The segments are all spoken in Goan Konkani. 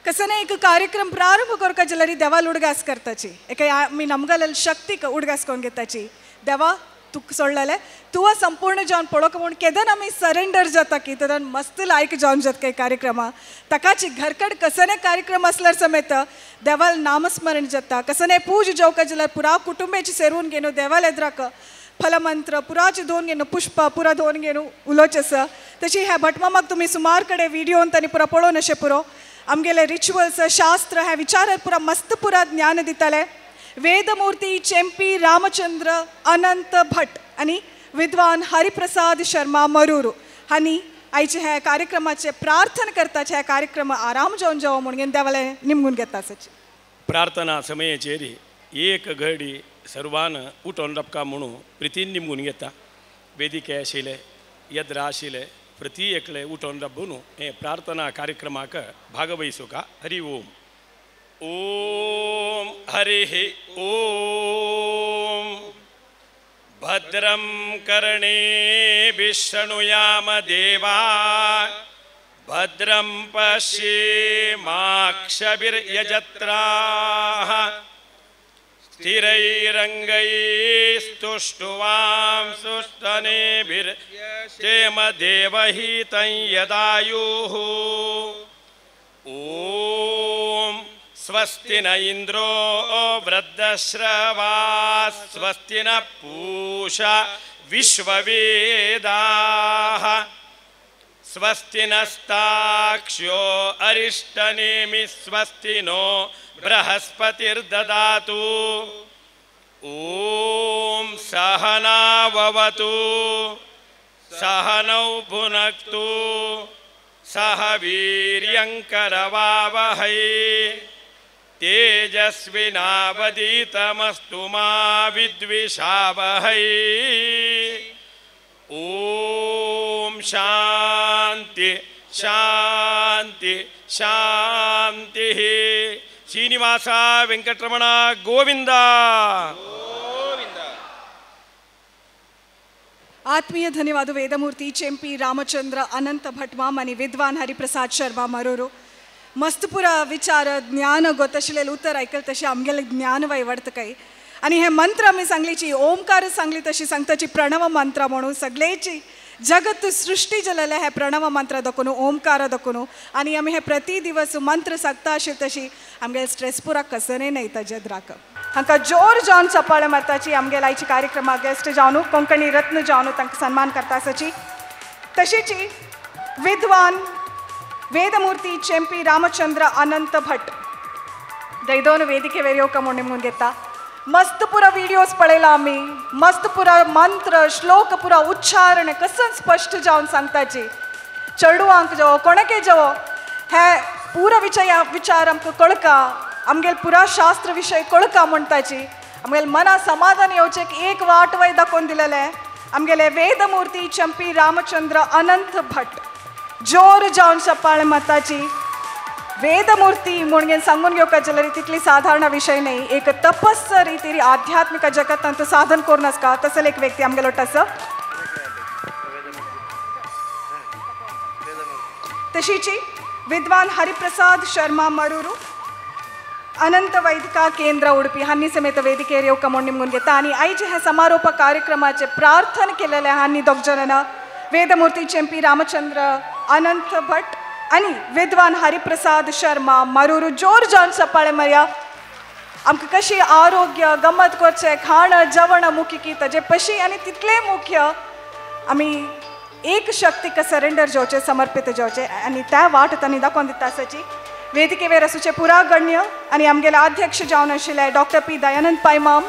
कसने एक कार्यक्रम प्रारंभ करका जाल्यार देवाल उडगास करताची एका आमी नमगल शक्तीक उडगास करून घेताची देवा तुका सोडलेले तुवा संपूर्ण जावन पळोवंक म्हूण केदन आमी सरेंडर जाता की तेदन मस्त लायक जावन जाता काही कार्यक्रमा ताकाची घरकड कसने कार्यक्रम असल्यार समेत देवाल नामस्मरण जाता कसने पूज जेवका जाल्यार पुरा कुटुंबाची सेरून घेवन देवाल एद्राक फलमंत्र पुराचे धुवन घेवन पुष्प पुरा धुवन घेवन उलोवचें आसा. तशी ह्या भटमामाक तुमी सुमार कडेन व्हिडियोन तांणी पुरा पळोवन अशें पुरो आमगेले रिच्युअल्स शास्त्र ह्या विचारार पुरा मस्त पुरा ज्ञान दिताले. वेदमूर्ती चेंपी रामचंद्र अनंत भट आनी विद्वान हरिप्रसाद शर्मा मरूरू हांणी आयचे ह्या कार्यक्रमाचे प्रार्थना करताचे ह्या कार्यक्रम आराम जावन जावो म्हणून देवाले निमगून घेता आसाची. प्रार्थना समयाचेर एक घडी सर्वान उठोवन राबका म्हणून प्रितीन निमगून घेता. वेदिके आशिल्ले यद्रा आशिल्ले प्रति एकले उठोवन राबून हे प्रार्थना कार्यक्रमाक भागवहिसुका. हरि ओम. ओम हरि ओम. भद्रं कर्णे विष्णुयाम देवा भद्रं पश्येमाक्षभिर्यजत्राः स्थिरैरङ्गैस्तुष्टुवां सुष्ठनेभिर्यशेम देवहितं यदायुः. ॐ स्वस्ति न इन्द्रो वृद्धश्रवाः स्वस्ति न पूषा विश्ववेदाः स्वस्ति नस्ताक्ष्यो अरिष्टनेमि स्वस्ति नो बृहस्पतिर्ददातु. ॐ सहनाववतु सहनौ भुनक्तु सह वीर्यङ्करवावहै तेजस्विनावदीतमस्तु मा विद्विषावहै. ॐ शांति शांति शांति. श्रीनिवास वेंकटरमण गोविंद. आत्मीय धन्यवाद वेदमूर्ती चेंपी रामचंद्र अनंत भटमाम आणि विद्वान हरिप्रसाद शर्मा मरोरो. मस्त पुरा विचार ज्ञान गोतशिलेल उतर ऐकल तशी आमगेले ज्ञान वैवडत काही आणि हे मंत्र आमी सांगलीची ओमकार सांगली तशी सांगताची प्रणव मंत्र म्हणून सगळेची जगत सृष्टी जलले हे प्रणव मंत्र दखून ओमकार दखून आणि आमी हे प्रति दिवस मंत्र सांगता आशिल्ले तशी आमगेले स्ट्रेस पुरा कसने नाही ताजे द्राक. हांकां जोर जावन चपाळे मारताची आमगेले आयची कार्यक्रमा गेस्ट जावन कोंकणी रत्न जावन तांकां सन्मान करता आसाची. तशीची विद्वान वेदमूर्ती चेंपी रामचंद्र अनंत भट दैदोन वेदिके वेर येवका म्हूण निमगून घेता. मस्त पुरा व्हिडियोज पळयला आमी मस्त पुरा मंत्र श्लोक पुरा उच्चारण कसं स्पश्ट जावन सांगताची चेडवांक जावो कोणाके जावो हे पुरा विचार आमकां कळका आमगेले पुरा शास्त्र विशय कळका म्हणटाची आमगेले मना समाधान येवचें एक वाट वय दाखोवन दिलेलें आमगेले वेदमूर्ती चंपी रामचंद्र अनंत भट जोर जावन चपाळ माताची. वेदमूर्ती म्हणून सांगून घेवका जाल्यार तितली साधारण विशय न्ही एक तपस्स रितीर आध्यात्मिक जगतांत साधन करून आसता तसले एक व्यक्ती आमगेलो आसा. तशीची विद्वान हरिप्रसाद शर्मा मरूरू अनंत वैदिका केंद्र उडपी हांणी समेत वेदिकेर येवका म्हूण निमगून घेता. आनी आयचे ह्या समारोप कार्यक्रमाचे प्रार्थना केलेले हांणी दोग जाणां वेदमूर्ती चेंपी रामचंद्र अनंत भट आनी विद्वान हरिप्रसाद शर्मा मरूरू जोर जावन चपाळे मारया. आमकां कशी आरोग्य गमत करचें खाण जेवण मुख्य की ताजे पशी आनी तितलें मुख्य आमी एक शक्तीक सरेंडर जावचें समर्पित जावचें आनी त्या वाट तांणी दाखोवन दिता आसाची. वेदिकेवेर आसूचे पुरा गण्य आनी आमगेले अध्यक्ष जावन आशिल्ले डॉक्टर पी दयानंद पैमाम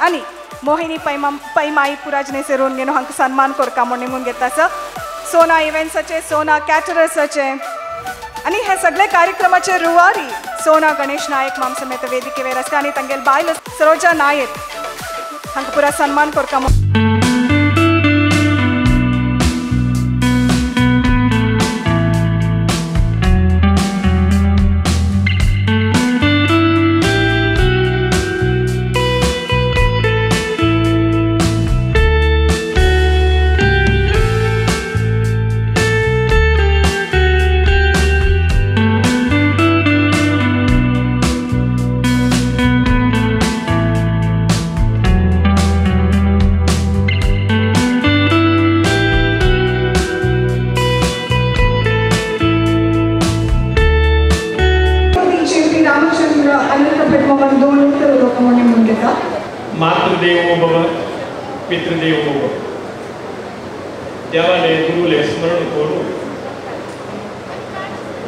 आनी मोहिनी पैमाम पैमाई पुराजने सेरून घेवन हांकां सन्मान करका म्हूण निमून घेता आसा. सोना इव्हेंट्साचे सोना कॅटरर्साचे आनी हे सगळे कार्यक्रमाचे रुवारी सोना गणेश नायक माम समेत वेदिकेवेर आसता आनी तांगेले बायल सरोजा नायक हांकां पुरा सन्मान करका. भट मामान दोन उत्तर उलोवपाक म्हणून म्हणून घेता. मातृदेवो भव पितृदेवो भव. देवाले गुरुले स्मरण करून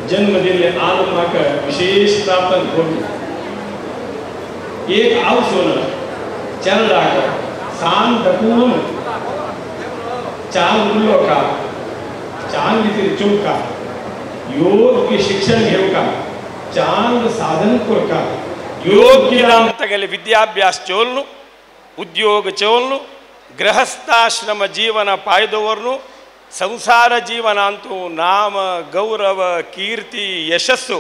जन्म दिल्ले आनंदाक विशेष प्रार्थना करून एक आवसून चरडाक सान दकून चांग उल्लोका चांग भितर चुमका योग्य शिक्षण घेवका चांग साधन करका योग्य तगले विद्याभ्यास चोलनु उद्योग चोलनु गृहस्थाश्रम जीवन पायदोवर्नु संसार जीवनांतु नाम गौरव कीर्ती यशस्सु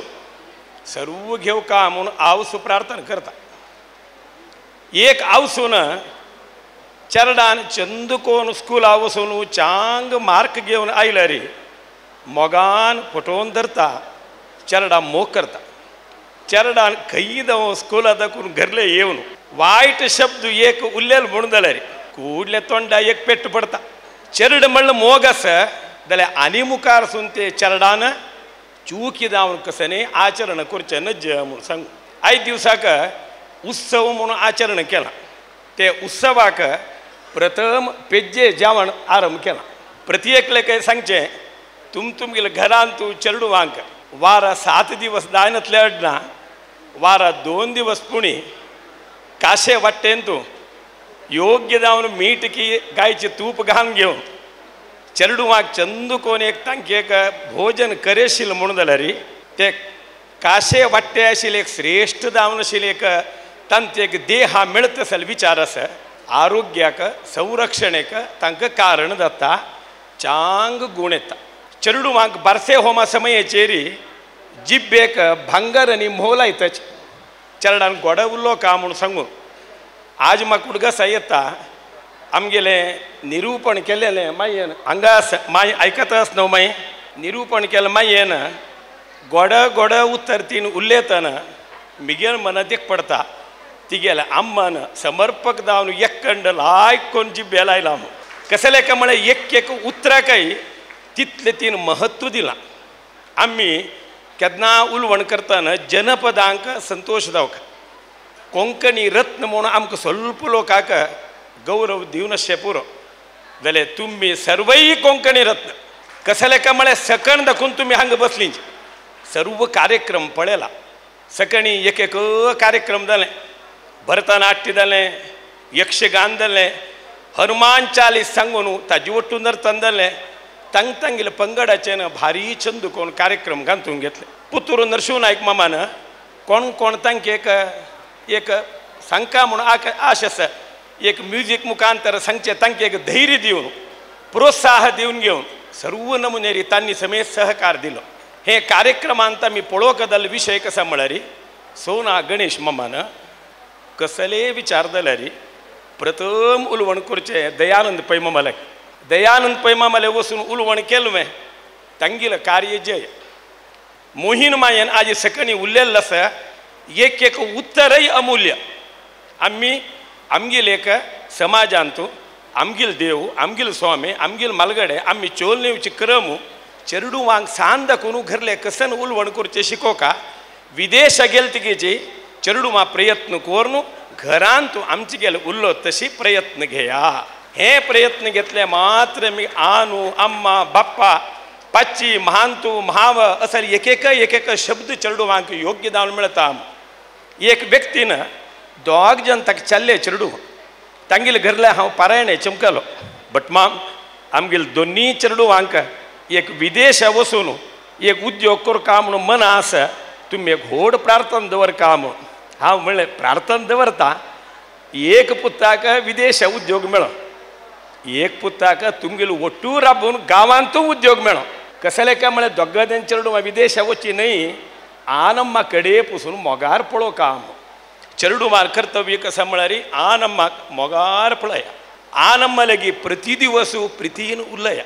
सर्व घेवका म्हणून आवसू प्रार्थना करता. एक आवसून चरडान चंदकोन स्कूल आवसून चांग मार्क घेवन आयले रे मोगान फटोवन धरता चरडा मोग करता. चरडान खंय जावं स्कुला दाखून घरले येवन वायट शब्द एक उल्लेल म्हणून जाल्यार रे कुडल्या तोंडा एक पेट पडता. चरड म्हणलं मोग आसा जाल्यार आनी मुखार सून ते चरडान चुकी जावन कसं न्ही आचरण करचें नज म्हणून सांगू. आयज दिवसाक उत्सव म्हणून आचरण केला ते उत्सवाक प्रथम पेज्जे जेवण आरंभ केला. प्रति एकले काय सांगचें तुम तुमगेले घरान तूं चेडवांक वारा 7 दिवस जायनातले अडना वारा 2 दिवस पुणी काशे वाट्टेन तूं योग्य जावन मीठ की गायचे तूप घालून घेवन चेडवांक चंद कोण एक तांके एक भोजन करेशील म्हणून जाल्यार ते काशे वाट्टे आशिल्ले एक श्रेश्ठ जावन आशिल्ले एक तांचे एक देहा मेळत आसले विचार आसा आरोग्याक संरक्षणेक तांकां कारण जाता चांग गूण येता. चेडवांक बारसे होमा समयेचेर जिब्बेक भांगर आनी म्होव लायताच चेरडान गोडो उरलो का म्हूण सांगून आज म्हाका उडगासा येता आमगेलें निरूपण केलेलें मागीर हांगा माय आयकता आस न्हू मागीर निरूपण केलें मागीर गोड गोड उत्तर तीन उलयतना मिगेल मनात एक पडता तिगेले अम्मान समर्पक जावन एकंड लायक कोण जिब्बे लायला म्हूण कसले काय म्हळ्यार एक एक उतराकय तितलें तीन महत्व दिलां. आमी केन्ना उलवण करतना जनपदांक संतोश जावका कोंकणी रत्न म्हणून आमकां स्वल्प लोकांक गौरव दिवन पुरो जाल्यार तुमी सर्वय कोंकणी रत्न कसले काय म्हळ्यार सकण दाखोवन तुमी हांगा बसली सर्व कार्यक्रम पळयला सकणी एक एक कार्यक्रम जालें भरतनाट्य जालें यक्षगान जालें हनुमान चालीस सांगून ताजे वट्टू नर्तन जालें तांग तांगेले पंगडाचें भारी छंद कोण कार्यक्रम घालून घेतले. पुतूर नरशिंव नायक मामान कोण कोण तांकां एक एक सांगका म्हणून आश आसा एक म्युजीक मुखांतर सांगचें तांकां एक धैर्य दिवन प्रोत्साह दिवन घेवन सर्व नमुनेरी तांणी समेत सहकार दिलो. हे कार्यक्रमांत आमी पळोवंक जाल्यार विशय कसा म्हळ्यार सोना गणेश मामान कसले विचार जाल्यार प्रथम उलवण करचें दयानंद पै मामाले दयानंद पै मामाले वचून उलवण केलें तांगेलें कार्य जय मोहीन मायेन आज सकणी उरलेलें आसा एक एक उत्तरय अमूल्य. आमी आमगेले एक समाजांत आमगेल देव आमगेल स्वामी आमगेल मालगडे आमी चोलनेवचे क्रम चेडवांक सान दाखोवन घरले कसन उलवण करचें शिकोवका विदेशा गेले तिगेची चेडवां प्रयत्न करून घरांत आमचे गेले उरलो तशी प्रयत्न घेया. हे प्रयत्न घेतले मात्र मी आनू अम्मा बाप्पा पाची महांतू महाव असं एक एक एक एक शब्द चेडवांक योग्य जावन मेळता. एक व्यक्तीन दोग जण ताका चालले चेडू तांगेले घरले हांव पारायणे चमकलो बट माम आमगेले दोन्ही चेडवांक एक विदेश वचून एक उद्योग करका म्हणून मन आसा तुमी एक व्हड प्रार्थना दवरका म्हणून हांव म्हणलें प्रार्थना दवरता एक पुताक विदेश उद्योग मेळो एक पुताक तुमगेलो ಒಟ್ಟು राबून गांवांतू उद्योग मेळो कसले काय म्हळ्यार दोगां जाण चेडवां विदेशा वचची न्हय आनम्मा कडे पसून मोगार पळोवका चेडवां कर्तव्य कशें म्हळ्यार आनम्माक मोगार पळया आनम्मा लेगीत प्रति दिवस प्रितीन उलया.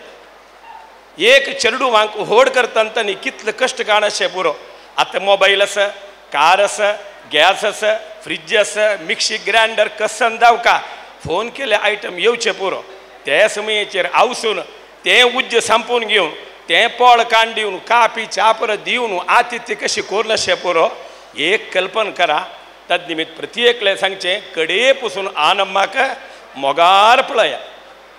एक चेडवांक व्हड करतना तांणी कितले कश्ट काडशे पुरो. आतां मोबायल आसा कार आसा गॅस आसा फ्रिज आसा मिक्सी ग्रायंडर कसन जावका फोन केले आयटम येवचे पुरो. ते समयेचेर आवसून तें उज्ज सांपोवन घेवन तें पोळ काण दिवन कापी च्या परत दिवन आतिथ्य कशी कोरनशें पुरो. एक कल्पना करा तद निमित्त प्रत्येकले सांगचें कडे पसून आनम्माक मोगार पळया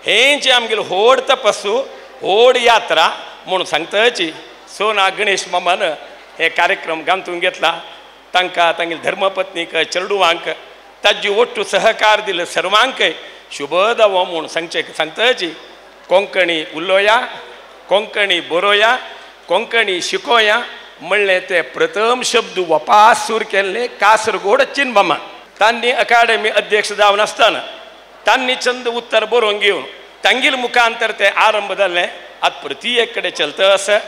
हें जें आमगेलें व्हड तपस्सू व्हड यात्रा म्हूण सांगताची सोना गणेश मामान हे कार्यक्रम गांथून घेतला. तांकां तांगेले धर्मपत्नीक चेडवांक ताजी ಒಟ್ಟು सहकार दिले सर्वांक शुभदावो म्हूण सांगचे सांगताची. कोंकणी उलोया, कोंकणी बरोया, कोंकणी शिकोया म्हणलें ते प्रथम शब्द वपास सूर केल्ले कासरगोड चिनमामा. तांणी अकाडेमी अध्यक्ष जावन आसतना तांणी चंद उत्तर बरोवन घेवन तांगेले मुखांतर ते आरंभ जालें. आतां प्रती एक कडेन चलता आसा.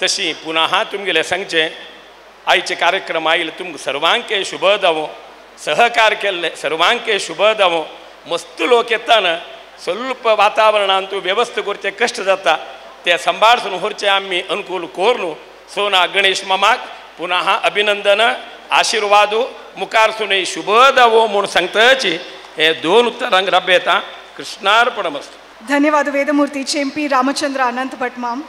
तशी पुनः तुमगेलें सांगचें आयचे कार्यक्रम आयले तुमकां सर्वांक शुभ जावो, सहकार केल्ले सर्वांक शुभ जावो. मस्त लोक येताना ಸ್ವಲ್ಪ वातावरणांतु व्यवस्था करचे कष्ट जाता ते सांबाळसून व्हरचे आमी अनुकूल कोरनु सोना गणेश मामाक पुनः अभिनंदन आशीर्वादो मुखारसून शुभ दावो म्हूण सांगताची हे दोन उत्तरांक राबयता. कृष्णार्पणमस्तु. धन्यवाद वेदमूर्ती चेंपी रामचंद्र अनंत भट माम.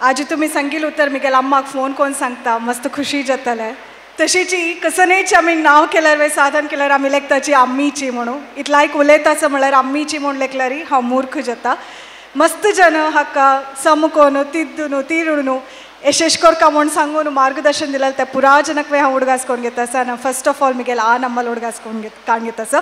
आज तुमी सांगील उत्तर मिगेल अम्माक फोन कोण सांगता मस्त खुशी जातले. तशीची कसनेच आमी नांव केल्यार वे साधन केल्यार आमी लेखताची आम्मीची म्हणून इतलायक उलयताचो म्हळ्यार आम्मीची म्हूण लेखल्यार हांव मूर्ख जाता. मस्त जन हाका समकोन तिद्दुनु तिरुणू यशेश कोरका म्हूण सांगून मार्गदर्शन दिल्यार त्या पुरा जनक वे हांव उडगास करून घेता आसा. फर्स्ट ऑफ ऑल मिगेल आ नम्मल उडगास करून घेत काण घेता.